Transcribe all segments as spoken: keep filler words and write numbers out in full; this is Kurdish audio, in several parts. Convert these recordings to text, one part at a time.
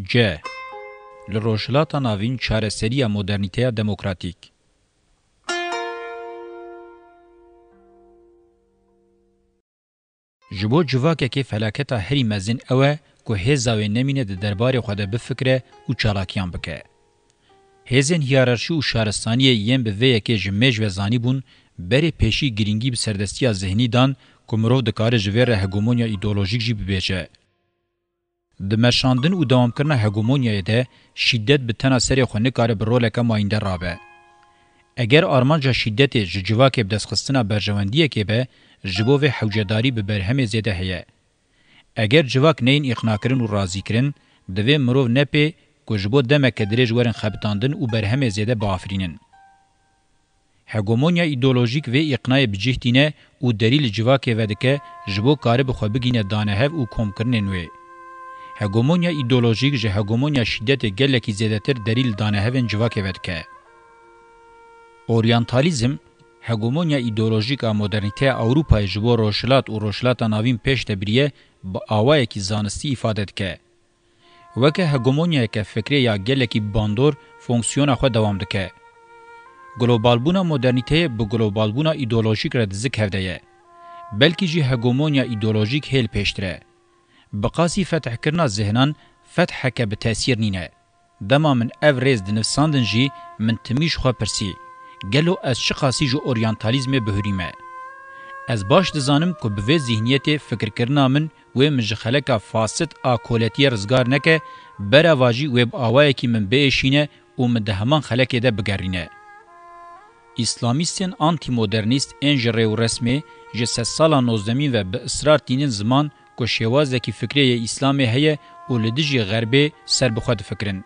C. Li Rojhilata Navîn çareseriya modernîteya demokratîk. Ji bo civakekê felaketa herî mezin ew e ku hêza wê nemîne di derbarê xwe de bifikire û çalakiyan bike. Hêzên hiyerarşî û şaristaniyê yên bi vê yekê ji mêj ve zanîbûn, berê pêşî girîngî bi serdestiya zihnî dan ku mirov dikare ji vê re hegemonya îdeolojîk jî bibêje. Di meşandin û dewamkirina hegemonyayê de şîdet bi tena serê xwe nikare bi roleke mayînde rabe. Eger armanca şîdetê ji civakê bi destxistina berjewendiyekê be, ji bo vê hewcedarî bi berhemê zêde heye. Eger civak neyên îqnakirin û razîkirin, divê mirov nepê ku ji bo demeke dirêj werin xebitandin û berhemê zêde biafirînin. Hegemonya îdeolojîk vê îqnayê bi cih tîne û derî li civakê vedike ji bo karibe xwe bigihîne danehev û komkirinên wê. Hegemonya îdeolojîk ji hegemonya şîdetê gelekî zêdetir derî li danehevên civakê vedike. Oryantalîzm, hegemonya îdeolojîk a modernîteya Ewropayê ji bo Rojhilat û Rojhilata Navîn pêş de biriye, bi awayekî zanistî îfade dike. Weke hegemonyayeke fikrê ya gelekî bandor fonksiyona xwe dewam dike. Globalbûna modernîteyê bi globalbûna îdeolojîk re di zik hev de ye. Belkî jî hegemonya îdeolojîk hêl pêştir e. Bi qasî fethkirina zihnan fetheke bi tesîr nîne. Dema min ev rêz dinivsandin jî min timî ji xwe pirsî, gelo ez çiqasî ji oryantalîzmê bihurîme? Ez baş dizanim ku bi vê zîhniyetê fikirkirina min wê min ji xeleka fasit a koletiyê rizgar neke, berava jî wê bi awayekî min biêşîne û min di heman xelekê de bigerîne. Îslamîstên antîmodernîst ên ji rêwresmê ji sedsala nozdemîn ve bi israr tînin ziman ku şêwazekî fikrê yê Îslamê heye û li dijî Xerbê ser bi xwe difikirin.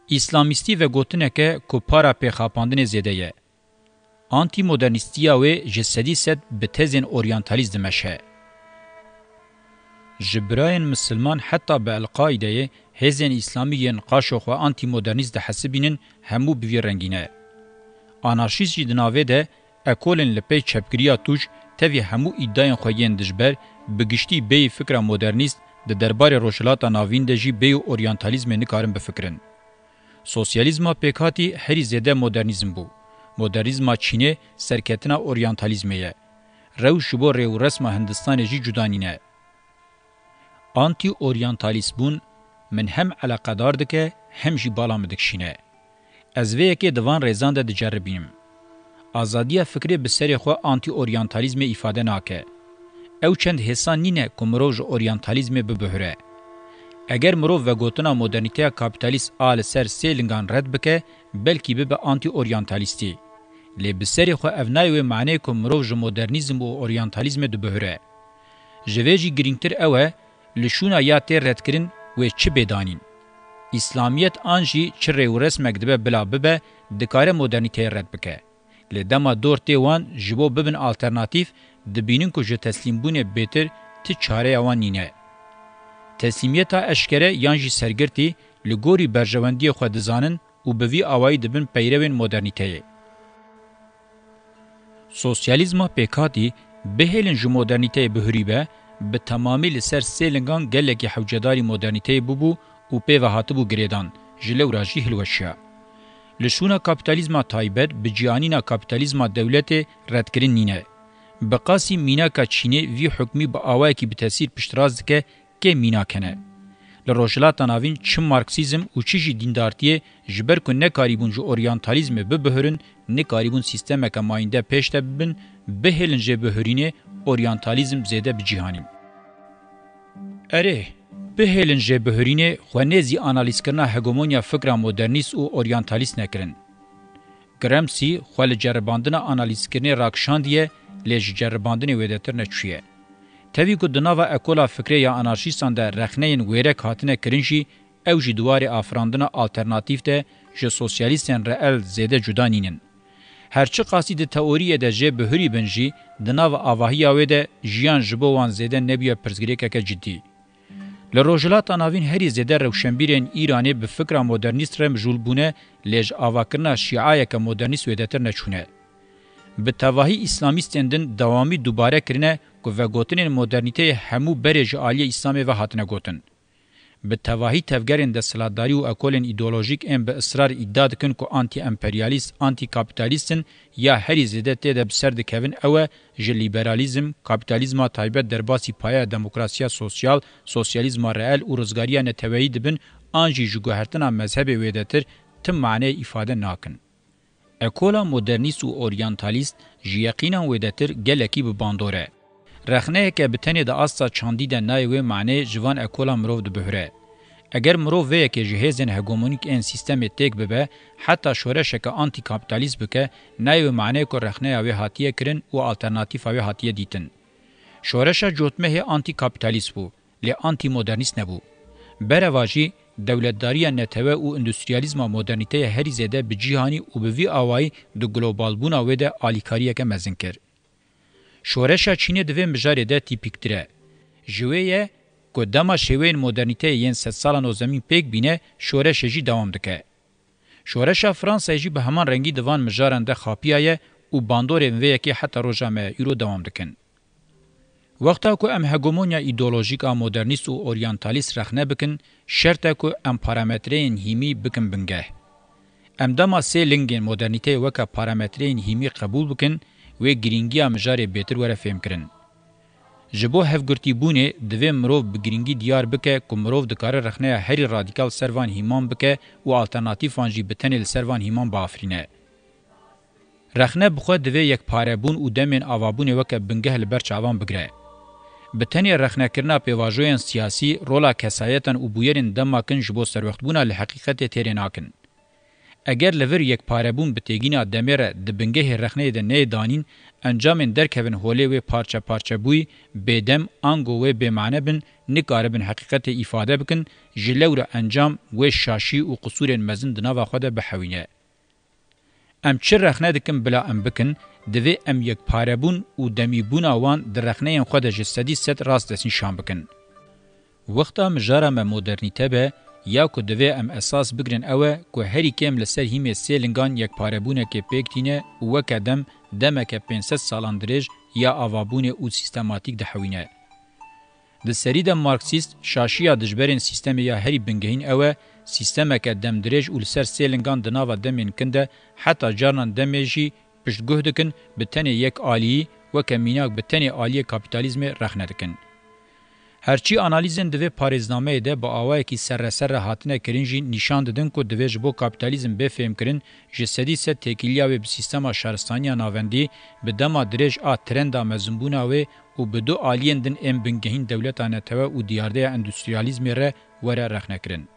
Îslamîstî vegotineke ku para pêxapandinê zêde ye. Antîmodernîstiya wê ji sedî sed bi tezên oryantalîst dimeşe. Ji birayên misilman heta bi El-Qaîdeyê hêzên îslamî yên qaşo xwe antîmodernîst dihesibînin, hemû bi vî rengî ne. Anarşîst jî di navê de ekolên li pey çepgiriya tûj tevî hemû îdayên xwe yên dijber, bi giştî bêyî fikra modernîst, di derbarê Rojhilata Navîn de jî bêyî oryantalîzmê nikarin bifikirin. Sosyalîzma pêkhatî herî zêde modernîzm bû. Modernîzma Çînê serketina oryantalîzmê ye. Rewş ji bo rêwresma Hindistanê jî cuda nîne. Antî-oryantalîstbûn min hem eleqedar dike, hem jî bala min dikişîne. Ez vê yekê di van rêzan de diceribînim. Azadiya fikrê bi serê xwe antî-oryantalîzmê îfade nake. Ew çend hêsan nîne ku mirov ji oryantalîzmê bibihure. Eger mirov vegotina modernîteya kapîtalîst a li ser sê lingan red bike, belkî bibe antî-oryantalîstî. Lê bi serê xwe ev nayê wê maneyê ku mirov ji modernîzm û oryantalîzmê dibihure. Ji vê jî girîngtir ew e, li şûna ya tê redkirin wê çi bê danîn. Îslamiyet an jî çi rêwresmek dibe bila bibe, dikare modernîteyê red bike. Lê dema dor tê wan ji bo bibin alternatîf, dibînin ku ji teslîmbûnê bêtir ti çareya wan nîne. Teslîmiyeta eşkere yan jî sergirtî li gorî berjewendiyê xwe dizanin û bi vî awayî dibin peyrewên modernîteyê. Sosyalîzma pêkhatî bihêlin ji modernîteyê bihurîbe, bi temamî li ser sê lingan gelekî hewcedarî modernîteyê bûbû û pê ve hatibû girêdan, ji lewra jî hilweşiya. Li şûna kapîtalîzma taybet bi cîhanîna kapîtalîzma dewletê redkirin nîne. Bi qasî mînaka Çînê vî hukmî bi awayekî bi tesîr piştrast dike, kêm mînak hene. Li Rojhilata Navîn çi marksîzm û çi jî dîndartiyê ji ber ku nekarîbûn ji oryantalîzmê bibihurin, nekarîbûn sîstemeke mayînde pêş de bibin, bihêlin jêbihurînê, oryantalîzm zêde bi cîhanîn. Erê, bihêlin jêbihurînê xwe nêzî analîzkirina hegemonya fikra modernîst û oryantalîst nekirin. Gramsci xwe li ceribandina analîzkirinê rakişandiye, lê ji ceribandinê wêdetir neçûye. Tevî ku di nava ekola fikrê ya anarşîstan de rexneyên wêrek hatine kirin jî, ew jî di warê afirandina alternatîf de ji sosyalîstên reel zêde cuda nînin. Her çiqasî di teoriyê de jê bihurî bin jî, di nava avahiya wê de jiyan ji bo wan zêde nebûye pirsgirêkeke cidî. Li Rojhilata Navîn herî zêde rewşenbîrên Îranê bi fikra modernîst re mijûl bûne, lê ji avakirina şîayeke modernîst wêdetir neçûne. Bi tevahî îslamîstên din dewamî dubare kirine ku vegotinên modernîteyê hemû berê ji aliyê Îslamê ve hatine gotin. Bi tevahî tevgerên desthilatdarî û ekolên îdeolojîk ên bi israr îdia dikin ku antî-emperyalîst, antî-kapîtalîst in ya herî zêde tê de bi ser dikevin ew e, ji lîberalîzm, kapîtalîzma taybet derbasî payeya demokrasiya sosyal, sosyalîzma reel û rizgariya neteweyî dibin an jî ji guhertina mezhebê wêdetir tim maneyê îfade nakin. Ekola modernîst û oryantalîst ji yeqînan wêdetir gelekî bi bandor e. Rexneyeke bi tenê di asta çandî de nayê wê maneyê ji van ekolan mirov dibihure. Eger mirov vê yekê ji hêzên hegemonîk ên sîstemê têk bibe, heta şoreşeke antî-kapîtalîst bike, nayê wê maneyê ku rexneya wê hatiye kirin û alternatîfa wê hatiye dîtin. Şoreşa Cotmehê antî-kapîtalîst bû, lê antî-modernîst nebû. Bereva jî, dewletdariya netewe û endustriyalîzma modernîteyê herî zêde bi cîhanî û bi vî awayî di globalbûna wê de alîkariyeke mezin kir. Şoreşa Çînê di vê mijarê de tîpîktir e. Ji wê ye ku dema şêweyên modernîteyê yên sedsala nozdemîn pêk bîne, şoreşê jî dewam dike. Şoreşa Fransayê jî bi heman rengî di van mijaran de xapiyaye û bandorên vê yekê heta roja me îro dewam dikin. Wexta ku em hegemonya îdeolojîk a modernîst û oryantalîst rexne bikin, şert e ku em parametreyên hîmî bikin bingeh. Em dema sê lingên modernîteyê weke parametreyên hîmî qebûl bikin, wê girîngiya mijarê bêtir were fêmkirin. Ji bo hevgirtîbûnê divê mirov bi girîngî diyar bike ku mirov dikare rexneya herî radîkal ser van hîman bike û alternatîfan jî bi tenê li ser van hîman biafirîne. Rexne bi xwe divê yekparebûn û demên avabûnê weke bingeh li ber çavan bigire. Bi tenê rexnekirina pêvajoyên siyasî, rola kesayetan û bûyerên dema kin ji bo serwextbûna li heqîqetê têrê nakin. Eger li vir yekparebûn bi têgîna demê re di bingehê rexneyê de neyê danîn, encamên derkevin holê wê parçe parçe bûyî, bêdem, ango wê bêmane bin, nikaribin heqîqetê îfade bikin, ji lewra encam wê şaşî û qisûrên mezin di nava xwe de bihewîne. Em çi rexne dikin bila em bikin, divê em yekparebûn û demîbûna wan di rexneyên xwe de ji sedî sed rast destnîşan bikin. Wexta mijara me modernîte be, ya ku divê em esas bigrin ew e ku herî kêm li ser hîmê sê lingan yekparebûnekê pêk tîne û weke dem, demeke pênc sed salan dirêj ya avabûnê û sîstematîk dihewîne. Di serî de Marksîst, şaşiya dijberên sîstemê ya herî bingehîn ew e, sîstemeke demdirêj û li ser sê lingan di nava demên kin de, heta carnan demê jî piştguh dikin, bi tenê yek aliyî, weke mînak bi tenê aliyê kapîtalîzmê rexne dikin. Herçî analîzên di vê parêznameyê de bi awayekî serreserre hatine kirin jî nîşan didin ku divê ji bo kapîtalîzm bê fêmkirin, ji sedî sed têkiliya wê bi sîstema şaristaniya navendî, bi dema dirêj a trenda mezinbûna wê û bi du aliyên din ên bingehîn dewleta netewe û diyardeya endustriyalîzmê re were rexnekirin.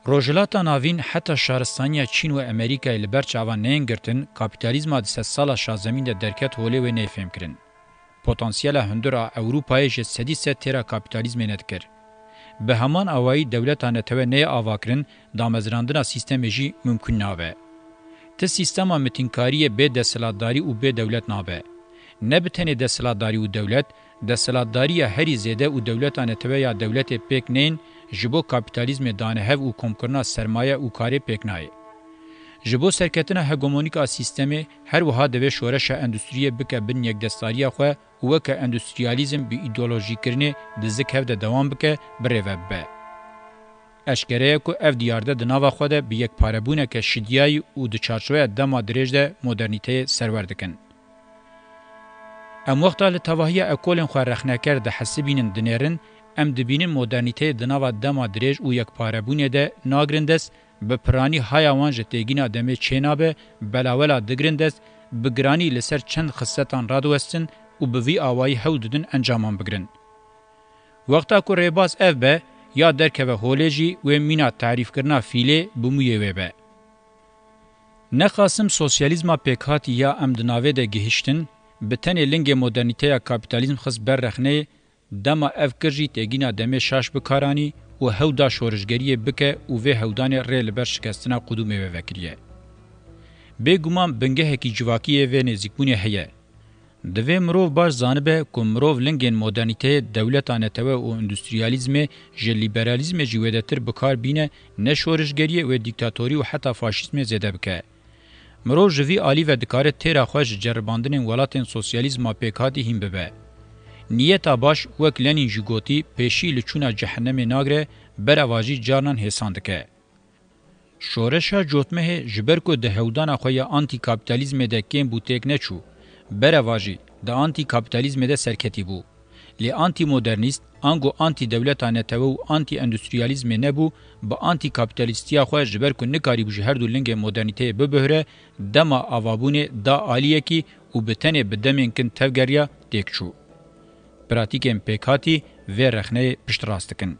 Rojhilata Navîn heta şaristaniya Çîn û Amerîkayê li ber çavan neyên girtin, kapîtalîzma di sedsala şazemîn de derket holê wê neyê fêmkirin. Potansiyela hundir a Ewropayê ji sedî sed têra kapîtalîzmê nedikir. Bi heman awayî dewleta netewe neyê avakirin, damezrandina sîstemê jî mimkûn nabe. Ti sîstema mitînkariyê bê desthilatdarî û bê dewlet nabe. Ne bi tenê desthilatdarî û dewlet, desthilatdariya herî zêde û dewleta netewe ya dewletê pêk neyên, ji bo kapîtalîzmê danehev û komkirina sermaye û karê pêk nayê. Ji bo serketina hegemonîk a sîstemê, her wiha divê şoreşa endustriyê bike bin yekdestdariya xwe û weke endustriyalîzm bi îdeolojîkirinê di zik hev de dewam bike, birêve bibe. Eşkere ye ku ev diyarde di nava xwe de bi yekparebûneke şidiyayî û di çarçoveya dema dirêj de modernîteyê serwer dikin. Em wexta li tevahiya ekolên xwe rexneker dihesibînin, dinêrin, em dibînin modernîteyê di nava dema dirêj û yekparebûnê de nagirin dest, bi piranî haya wan ji têgîna demê çênabe, belawela digirin dest, bi giranî li ser çend xisletan radiwestin û bi vî awayî hewl didin encaman bigirin. Wexta ku rêbaz ev be, ya derkeve holê jî wê mîna tarîfkirina fîlê bi mûyê wê be. Nexasim sosyalîzma pêkhatî ya em di navê de gihiştin, bi tenê lingê modernîteya kapîtalîzm xist ber rexneyê, dema ev kir jî têgîna demê şaş bi kar anî û hewl da şorişgeriyê bike û vê hewdanê rê li ber şikestina qudûmê wê vekiriye. Bêguman bingehekî civakî yê vê nêzîkbûnê heye. Divê mirov baş zanibe ku mirov lingên modernîteyê, dewleta netewe û endustriyalîzmê ji lîberalîzmê jî wêdetir bi kar bîne, ne şorişgeriyê wê dîktatorî û heta faşîzmê zêde bike. Mirov ji vî alî ve dikare têra xwe ji ceribandinên welatên sosyalîzma pêkhatî hîn bibe. Niyeta baş, wek Lenîn jî gotî, pêşî li çûna cehennemê nagre, berevajî carnan hêsan dike. Şoreşa Cotmehê ji ber ku di hewdana xwe ya antîkapîtalîzmê de kêm bû têk neçû, berevajî di antîkapîtalîzmê de serketî bû. Lê antîmodernîst, ango antîdewleta netewe û antîendustriyalîzmê nebû, bi antîkapîtalîstiya xwe ji ber ku nikarîbû ji her du lingên modernîteyê bibihre, dema avabûnê da aliyekî û bi tenê bi demên kin tevgeriya têk çû. Pratîkên pêkhatî vê rexneyê piştrast dikin.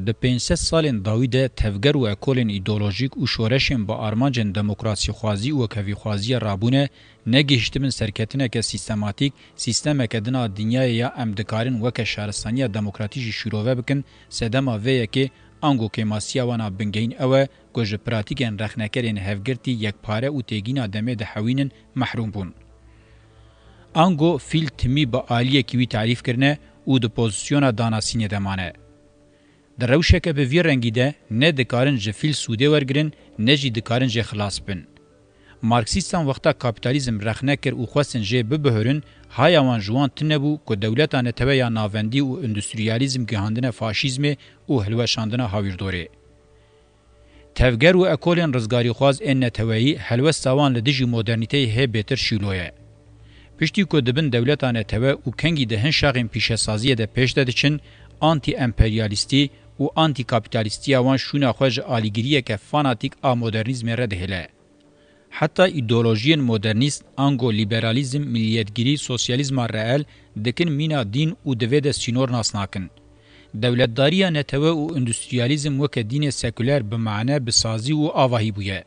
Di pênc sed salên dawî de tevger û ekolên îdeolojîk û şoreşên bi armancên demokrasîxwazî û wekhevîxwaziya rabûne, negihiştibin serketineke sîstematîk, sîstemeke din a dinyayê ya em dikarin weke şaristaniya demokratîk jî şîrove bikin, sedema vê yekê ango kêmasiya wan a bingehîn ew e ku ji pratîkên rexnekerên hevgirtî, yekpare û têgîna demê dihewînin, mehrûm bûn. Ango fîl timî bi aliyekî wî tarîf kirine û di pozîsyona danasînê de mane. Di rewşeke bi vî rengî de ne dikarin ji fîl sûdê wergirin, ne jî dikarin jê xilas bin. Marksîstan wexta kapîtalîzm rexne kir û xwestin jê bibihirin, haya wan ji wan tune bû ku dewleta netewe ya navendî û endustriyalîzm gihandine faşîzmê û hilweşandina hawîrdorê. Tevger û ekolên rizgarîxwaz ên neteweyî helwesta wan li dijî modernîteyê hê bêtir şîlo ye. Piştî ku di bin dewleta netewe û kengî di hin şaxên pîşesaziyê de pêş de diçin, antî-emperyalîstî û antî-kapîtalîstiya wan şûna xwe ji alîgiriyeke fanatîk a modernîzmê re dihêle. Heta îdeolojiyên modernîst, ango lîberalîzm, milîyetgirî, sosyalîzma reel, dikin mîna dîn û di vê de sînor nas nakin. Dewletdariya netewe û endustriyalîzm weke dînê sekuler bi mane, bi sazî û avahî bûye.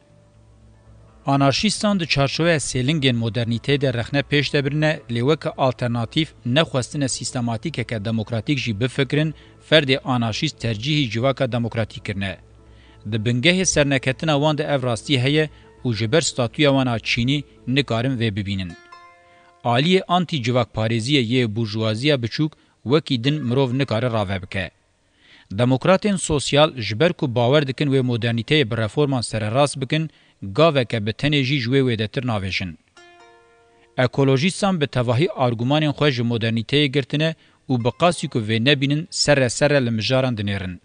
Anarşîstan di çarçoveya sêlingên modernîteyê de rexne pêş de birine, lê weke alternatîf nexwestine sîstematîkeke demokratîk jî bifikirin, ferdê anarşîst tercîhî civaka demokratîk kirine. Di bingehê serneketina wan de ev rastî heye û ji ber statûya wan a çînî nikarin vê bibînin. Aliyê antî-civakparêziyê yê burjuwaziya biçûk wekî din mirov nikare rave bike. Demokratên sosyal ji ber ku bawer dikin wê modernîteyê bi reforman sererast bikin, gaveke bi tenê jî ji wê wêdetir navêjin. Ekolojîstan bi tevahî argumanên xwe ji modernîteyê girtine û bi qasî ku vê nebînin serre serre li mijaran dinêrin.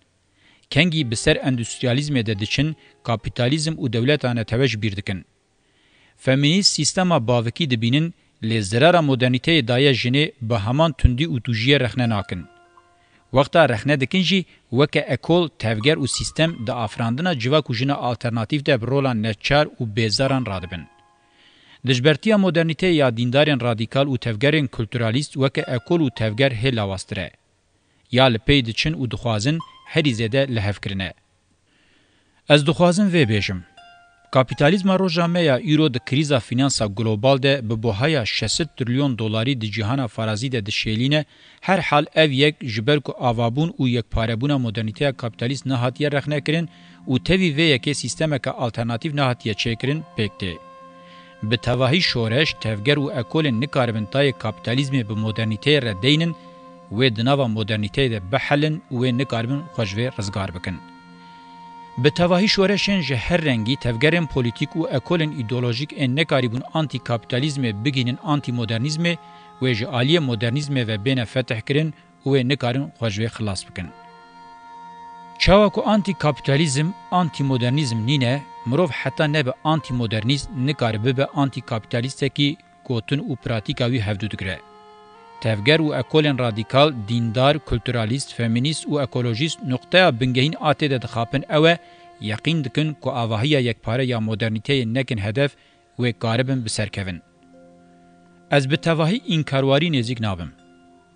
Kengî bi ser endustriyalîzmê de diçin, kapîtalîzm û dewleta netewe ji bîr dikin. Femînîst sîstema bavikî dibînin, lê zirara modernîteyê daye jinê bi heman tundî û tûjiyê rexne nakin. Wexta rexne dikin jî weke ekol, tevger û sîstem di afirandina civak û jina alternatîf de bi rola neçar û bêzaran radibin. Dijbertiya modernîteyê ya dîndarên radîkal û tevgerên kulturalîst weke ekol û tevger hê lawaztir e. Ya li pey diçin û dixwazin herî zêde li hev kirine. Ez dixwazim vê bêjim. Kapîtalîzma roja me ya îro di krîza fînansa global de bi buhaya şeş sed trilyon dolarî di cîhana farazî de dişêlîne, her hal ev yek ji ber ku avabûn û yekparebûna modernîteya kapîtalîst nehatiye rexnekirin û tevî vê yekê sîstemeke alternatîf nehatiye çêkirin, pêk tê. Bi tevahî şoreş, tevger û ekolên nikaribin tayê kapîtalîzmê bi modernîteyê re deynin, wê di nava modernîteyê de bihelin û wê nikaribin xwe ji vê rizgar bikin. Bi tevahî şoreşên ji her rengî, tevgerên polîtîk û ekolên îdeolojîk ên nekarîbûn antî-kapîtalîzmê bigihînin antî-modernîzmê, wê ji aliyê modernîzmê ve bêne fetihkirin û wê nikarin xwe ji wê xilas bikin. Çawa ku antî-kapîtalîzm, antî-modernîzm nîne, mirov heta nebe antî-modernîst nikare bibe antî-kapîtalîstekî gotin û pratîka wî hevdu digire. Tevger û ekolên radîkal, dîndar, kulturalîst, femînîst û ekolojîst nuqteya bingehîn a tê de dixapin ew e, yeqîn dikin ku avahiya yekpare ya modernîteyê nekin hedef, wê karibin bi ser kevin. Ez bi tevahî înkarwarî nêzîk nabim.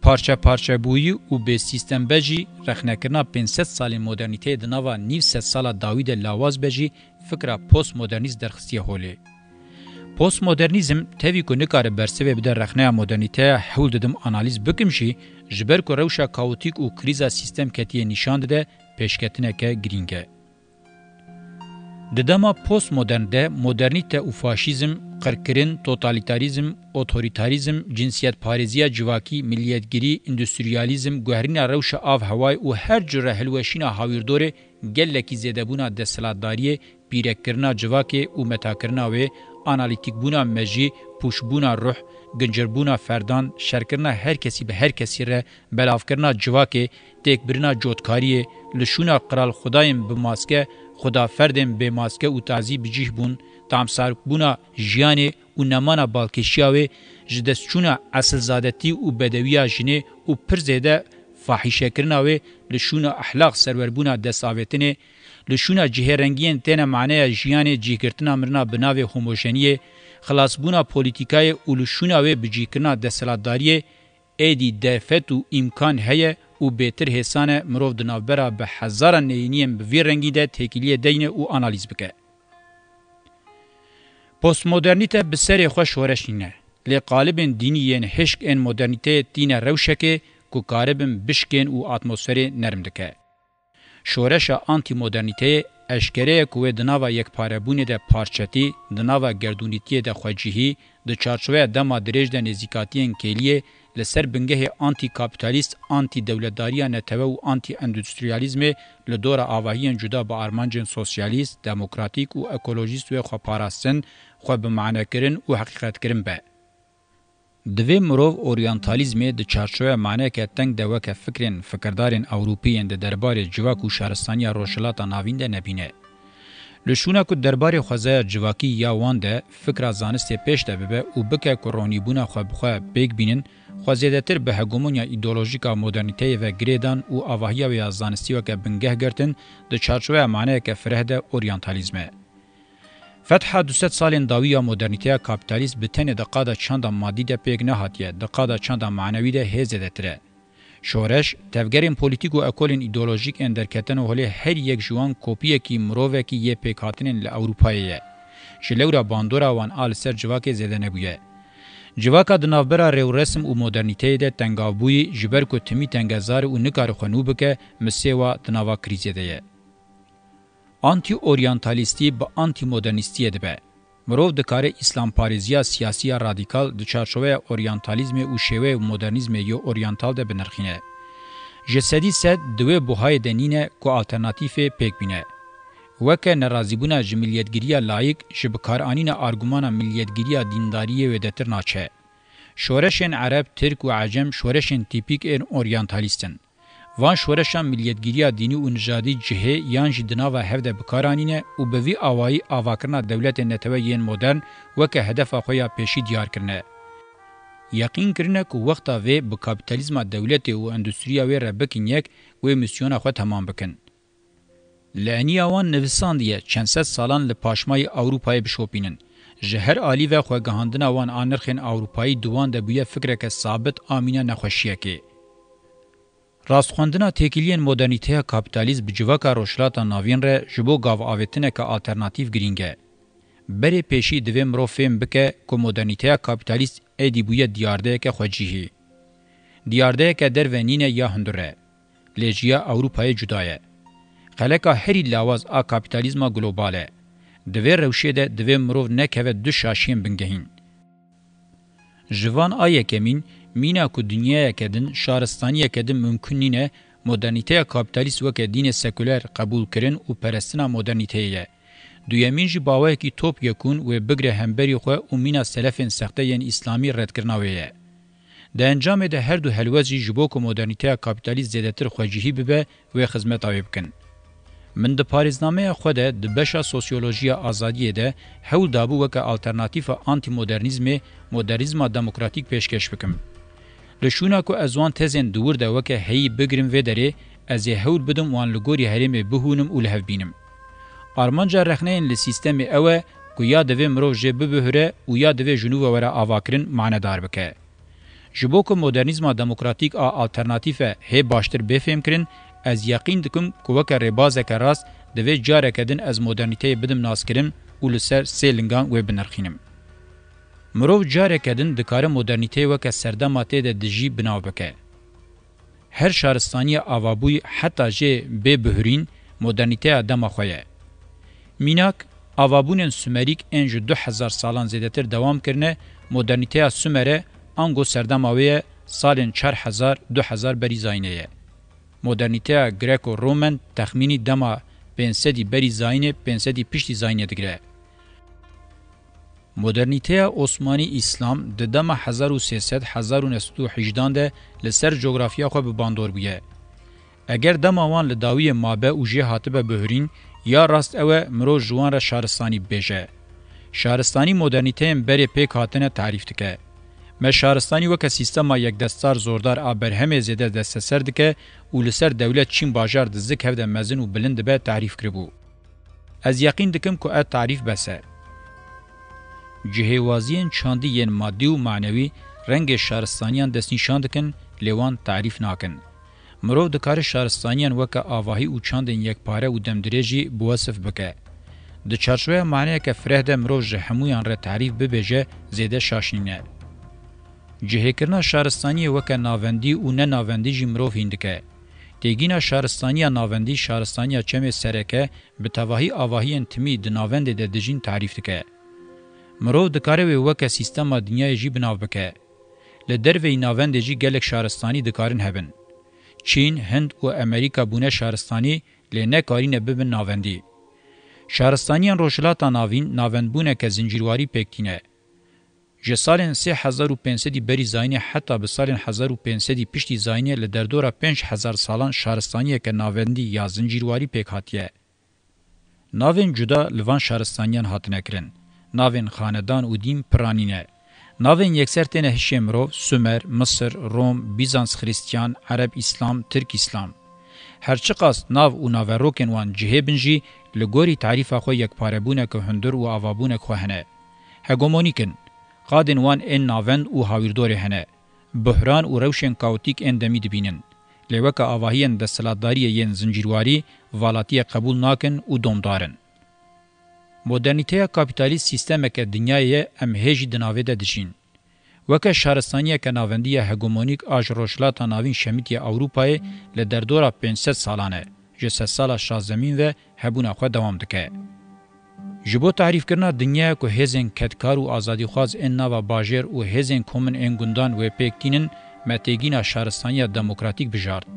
Parçeparçebûyî û bêsîstembejî, rexnekirina pênc sed salên modernîteyê di nava nîv sedsala dawî de lawaz be jî, fikra postmodernîst derxistiye holê. Postmodernîzm tevî ku nikare bersivê bide rexneya modernîteya, hewl didim analîz bikim jî, ji ber ku rewşa kaotîk û krîza sîstem ketiye nîşan dide, pêşketineke girîng e. Di dema postmodern de modernîte û faşîzm, qirkirin, totalîtarîzm, otorîtarîzm, cinsiyetparêziya civakî, miliyetgirî, îndustriyalîzm, guherîna rewşa av hewayê û her cure hilweşîna hawîrdorê gelekî zêdebûna desthilatdariyê, pîrekkirina civakê û metakirina wê, analîtîkbûna mejî, pûçbûna ruh, gincirbûna ferdan, şerkirina her kesî bi her kesî re, belavkirina civakê, têkbirina cotkariyê, li şûna qral xwedayên bi maske, xwedaferdên bê maske û tazî bi cîh bûn, tamsarbûna jiyanê û nemana balkêşiya wê, ji destçûna esilzadetî û bedewiya jinê û pir zêde fahîşekirina wê, li şûna ehlaq serwerbûna destavêtinê, li şûna cihêrengiyên têne maneya jiyanê cîhgirtina mirina bi navê homojeniyê, xilasbûna polîtîkayê û li şûna wê bicîhkirina desthilatdariyê, êdî derfet û îmkan heye û bêtir hêsan e mirov di navbera bi hezaran neyîniyên bi vî rengî de têkiliyê deyne û analîz bike. Postmodernîte bi serê xwe şoreş nîne, lê qalibên dînî yên hişk ên modernîteyê tîne rewşekê ku karibin bişkên û atmosferê nerm dike. Şoreşa antîmodernîteyê eşkere ye ku wê di nava yekparebûnê de parçetî, di nava gerdûnîtiyê de xwecihî, di çarçoveya dema dirêj de nêzîkatiyên kêliyê, li ser bingehê antîkapîtalîst, antîdewletdariya netewe û antîendustriyalîzmê li dora avahiyên cuda bi armancên sosyalîst, demokratîk û ekolojîst wê xweparastin, xwe bi manekirin û heqîqetkirin be. Divê mirov oryantalîzmê di çarçoveya maneyeke teng de weke fikrên fikirdarên Ewropî yên di derbarê civak û şaristaniya Rojhilata Navîn de nebîne. Li şûna ku derbarê xwezaya civakî ya wan de fikra zanistê pêş de bibe û bike ku ronîbûna xwe bi xwe pêk bînin, xwe zêdetir bi hegemonya îdeolojîk a modernîteyê ve girêdan û avahiya wê ya zanistî weke bingeh girtin, di çarçoveya maneyeke fireh de oryantalîzm e. Fetha du sed salên dawî ya modernîteya kapîtalîst bi tenê di qada çanda madî de pêk nehatiye, di qada çanda manewî de hê zêdetir e. Şoreş, tevgerên polîtîk û ekolên îdeolojîk ên derketine holê her yek ji wan kopiyekî mirovekî yê pêkhatinên li Ewropayê ye. Ji lewra bandora wan a li ser civakê zêde nebûye. Civaka di navbera rêwresim û modernîteyê de tengavbûyî, ji ber ku timî tengezar e û nikare xwe nû bike, misê wa di nava krîzê de ye. Antî-oryantalîstî bi antîmodernîstiyê dibe. Mirov dikare îslamparêziya siyasî ya radîkal di çarçoveya oryantalîzmê û şêweyê modernîzmê yê oryantal de binirxîne. Ji sedî sed di wê buhayê de nîne ku alternatîfê pêk bîne. Weke nerazîbûna ji miliyetgiriya layîk, ji bikaranîna argumana miliyetgiriya dîndariyê wêdetir naçe. Şoreşên ereb, tirk û ecem şoreşên tîpîk ên oryantalîst in. Van şoreşan miliyetgiriya dînî û nijadî cihê yan jî di nava hev de bi kar anîne û bi vî awayî avakirina dewletên netewe yên modern weke hedefa xwe ya pêşî diyar kirine. Yeqîn kirine ku wexta vê bi kapîtalîzma dewletê û endustriya wê re bikin yek, wê mîsyona xwe temam bikin. Li eniya wan nivisandiye çend sed salan li paşmayî Ewropayê bişopînin. Ji her alî ve xwegihandina wan a nirxên Ewropayî di wan de bûye fikreke sabit a mîna nexweşiyekê. Rastxwendina têkiliyên modernîteya kapîtalîst bi civaka Rojhilata Navîn re ji bo gavavêtineke alternatîf girîng e. Berê pêşî divê mirov fêm bike ku modernîteya kapîtalîst êdî bûye diyardeyeke xwecihî. Diyardeyeke derve nîne ya hundir e. Lê ji ya Ewropayê cuda ye. Qeleka herî lawaz a kapîtalîzma global e. Di vê rewşê de divê mirov nekeve du şaşiyên bingehîn. Ji van a yekemîn, mîna ku dinyayeke din, şaristaniyeke din mimkun nîne modernîteya kapîtalîst weke dînê sekuler qebûlkirin û perestina modernîteyê ye. Duyemîn jî baweyekî topyekûn wê bigre hemberî xwe û mîna selefên sexte yên îslamî redkirina wê ye. Di encamê de her du helwest jî ji bo ku modernîteya kapîtalîst zêdetir xwecihî bibe, wê xizmeta wê bikin. Min di parêznameya xwe de di beşa sosyolojiya azadiyê de hewl dabû weke alternatîfa antîmodernîzmê modernîzma demokratîk pêşkêş bikim. Li şûna ku ez wan tezên di wir de weke heyî bigrim vê derê, ez ê hewl bidim wan li gorî herêmê bihûnim û li hev bînim. Armanca rexneyên li sîstemê ew e ku ya divê mirov jê bibihire û ya divê ji nû ve were avakirin manedar bike. Ji bo ku modernîzma demokratîk a alternatîfe hê baştir bê fêmkirin, ez yeqîn dikim ku weke rêbazeke rast divê careke din ez modernîteyê bidim naskirin û li ser sê lingan wê binirxînim. Mirov careke din dikare modernîteyê weke serdema tê de dijî bi nav bike. Her şaristaniya avabûyî heta jê bê bihurîn, modernîteya dema xwe ye. Mînak, avabûnên Sumerîk ên ji du hezar salan zêdetir dewam kirine, modernîteya Sumere ango serdema wê ye, salên çar hezar du hezar berî zayînê ye. Modernîteya Greko-Romen texmînî dema pênc sedî berî zayînê, pênc sedî piştî zayînê digire. Modernîteya Osmanî-Îslam di dema hezar û sê sed hezar û neh sed û hejdan de li ser cografya xwe bi bandor bûye. Eger dema wan li dawiyê mabe û jê hatibe bihurîn, ya rast ew e mirov ji wan re şaristanî bibêje. Şaristanî modernîteyên berê pêk hatine tarîf dike. Me şaristanî weke sîstema yekdestar zordar a berhemê zêde desteser dike û li ser dewlet çîn bajar di zik hev de mezin û bilind dibe tarîf kiribû. Ez yeqîn dikim ku ev tarîf bes e. Cihêwaziyên çandî yên madî û manewî rengê şaristaniyan destnîşan dikin, lê wan tarîf nakin. Mirov dikare şaristaniyan weke avahî û çandên yekpare û demdirêj jî bi wesif bike. Di çarçoveya maneyeke fireh de mirov ji hemûyan re tarîf bibêje, zêde şaş nîne. Cihêkirina şaristaniyê weke navendî û ne navendî jî mirov hîn dike. Têgîna şaristaniya navendî şaristaniya çemê sereke bi tevahî avahiyên timî di navendê de dijîn tarîf dike. Mirov dikare wê weke sîstema dinyayê jî bi nav bike. Li derveyî navendê jî gelek şaristanî dikarin hebin. Çîn, Hind û Amerîka bûne şaristanî, lê nekarîne bibin navendî. Şaristaniyên Rojhilata Navîn navendbûneke zincîrwarî pêk tîne. Ji salên sê hezar û pênc sedî berî zayînê heta bi salên hezar û pênc sedî piştî zayînê li derdora pênc hezar salan şaristaniyeke navendî ya zincîrwarî pêk hatiye. Navên cuda li van şaristaniyan hatine kirin. Navên xanedan û dîn piranî ne. Navên yekser têne hişê mirov, Sumer, Misir, Rom, Bîzans Xristiyan, Ereb Îslam, Tirk Îslam. Her çiqas nav û naverokên wan cihê bin jî, li gorî tarîfa xwe yekparebûnek hundir û avabûnek xwe hene. Hegemonîk in. Qadên wan ên navend û hawîrdorê hene. Buhran û rewşên kaotîk ên demî dibînin. Lê weke avahiyên desthilatdariyê yên zincîrwarî, valatiyê qebûl nakin û domdar in. Modernîteya kapîtalîst sîstemeke dinyayê ye, em hê jî di navê de dijîn. Weke şaristaniyeke navendî ya hegemonîk a ji Rojhilata Navîn şemitiye Ewropayê li derdora pênc sed salan e, ji sedsala şazdemîn ve hebûna xwe dewam dike. Ji bo tarîfkirina dinyaya ku hêzên kedkar û azadîxwaz ên nava bajêr û hêzên komin ên gundan wê pêk tînin, me têgîna şaristaniya demokratîk bijart.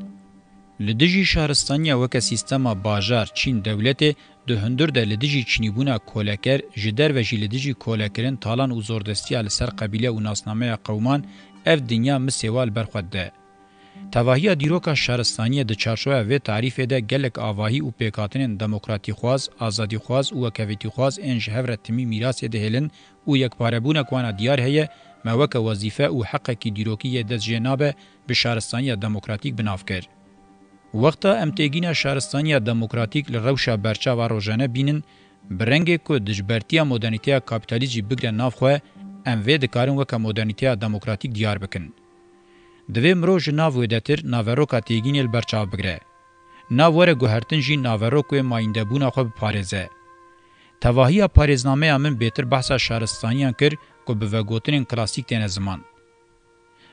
Li dijî şaristaniya weke sîstema bajar, çîn, dewletê, di hundir de li dijî çinîbûna koleker, ji derve jî li dijî kolekirin, talan û zordestiya li ser qebîle û nasnameya qewman, ev dinya misê wa li ber xwe dide. Tevahiya dîroka şaristaniyê di çarçoveya vê tarîfê de gelek avahî û pêkhatinên demokratîxwaz, azadîxwaz û wekevêtîxwaz ên ji hev re timî mîrasê dihêlin û yekparebûnek wana diyar heye, me weke wezîfe û heqekî dîrokî yê dest jê nabe, bi şaristaniya demokratîk bi nav kir. Wexta em têgîna şaristaniya demokratîk li rewşa berçav a rojane bînin, bi rengê ku dijbertiya modernîteya kapîtalîst jî bigre nav xwe, em vê dikarin weke modernîteya demokratîk diyar bikin. Divê mirov ji nav wêdetir naveroka têgînê li ber çav bigire. Nav were guhertin jî naverok wê mayîndebûna xwe biparêze. Tevahiya parêznameya min bêtir behsa şaristaniyan kir ku bi vegotinên klasîk têne ziman.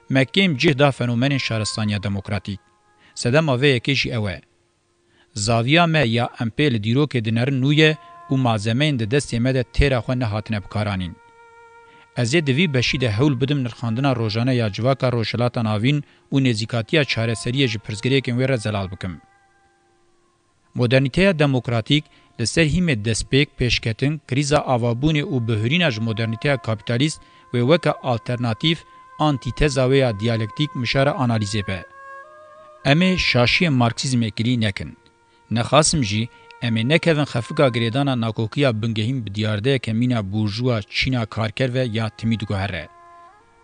Me kêm cih da fenomenên şaristaniya demokratîk. Sedema vê yekê jî ew e. Zaviya me ya em pê li dîrokê dinerin nû ye û malzemeyên di destê me de têra xwe nehatine bikaranîn. Ez ê di vî beşî de hewl bidim nirxandina rojane ya civaka Rojhilata Navîn û nêzîkatiya çareseriyê ji pirsgirêkên wê re zelal bikim. Modernîteya demokratîk li ser hîmê destpêk, pêşketin, krîza avabûnê û bihurîna ji modernîteya kapîtalîst wê weke alternatîf, antîteza wê ya diyalektîk mişara analîzê be. Em ê şaşiyê marksîzmê kilî nekin. Nexasim jî, em ê nekevin xefika girêdana nakokiya bingehîn bi diyardeyeke mîna bûrjûwa çîna karker ve ya timî diguhere.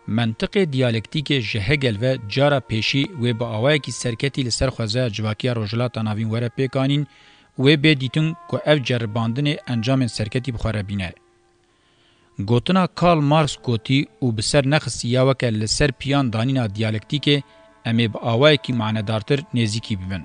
Mentiqê diyalektîkê ji Hegel ve cara pêşî wê bi awayekî serketî li ser xwezaya civakiya Rojhilata Navîn were pêkanîn, wê bê dîtin ku ev ceribandinê encamên serketî bi xwe re bîne. Gotina Karl Marx gotî û bi ser nexistî ya weke li ser piyan danîna diyalektîkê, em ê bi awayekî manedartir nêzîkî bibin.